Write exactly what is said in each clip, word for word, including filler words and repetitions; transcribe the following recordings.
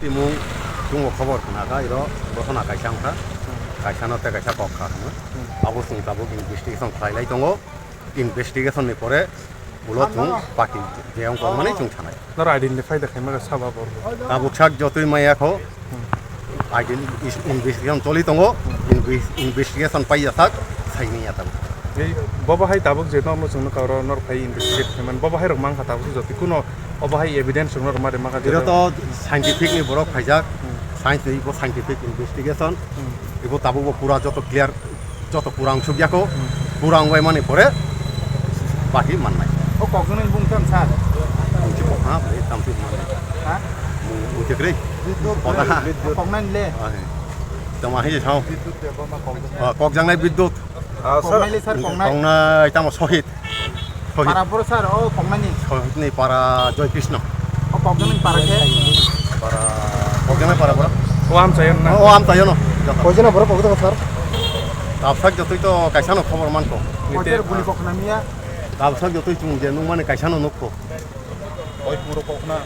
Mung chwngbo khobor khna kha, iro ghothona kaisa wngkha, kaisa no tei kaisa kok kha hwnwi. Abo chwng tabuk investigation khlai lai tongo, investigation ni pore ulo chwng baki je wng kormani chwng thanai. Noro identify da khaima kha saba borok. Tabuk sak jotoi maya kho, identification choli tongo, inves-, investigation pai ya sak, saini ya tabuk. Ei, bobo hai tabuk je norno chwngno karo nor phai investigate khaimani, bobo hai rok mang kha tabuk jotoi kuno obo hai evidence rok nor mari maka. Iro to scientific ni borok khaijak, science ni ibo scientific investigation, ibo tabuk bo pura joto clear, joto pura wngsuk ya kho, pura wngbai mani pore baki mannai. O kokjwng ni bung tam sir? Bung chi kok ha, bai tam chi mannai. Ha? Bung, bung chi kwrwi. Bidyut. Koda ha. Koknai le. Ah, he. Tama hi sao. Bidyut de boma kokjwng. Ah, kokjwng nai bidyut. Ah, sir. Koknai le sir, koknai. Koknai tamo sohit. Sohit. Para boro sir, o koknai ni. Sohit ni para Joy Krishna. O kokjwng ni para khe? Para, kokjwng ni para boro. O am chayan na. O am chayan no. Kokjwng ni boro kokjwng sir. Tabsak jotoi to kaisa no khobor man ko. Koiter guli koknai miya. Tabsak jotoi chung je nung mani kaisa no nuk ko. Oi puro kokna.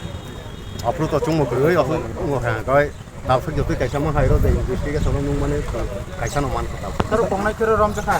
Apro to chung mo koi, apro mo ha koi. Tabsak jotoi kaisa ma hai ro de investigation no nung mani kaisa no man ko tabsak. Sir koknai khe rom jakha.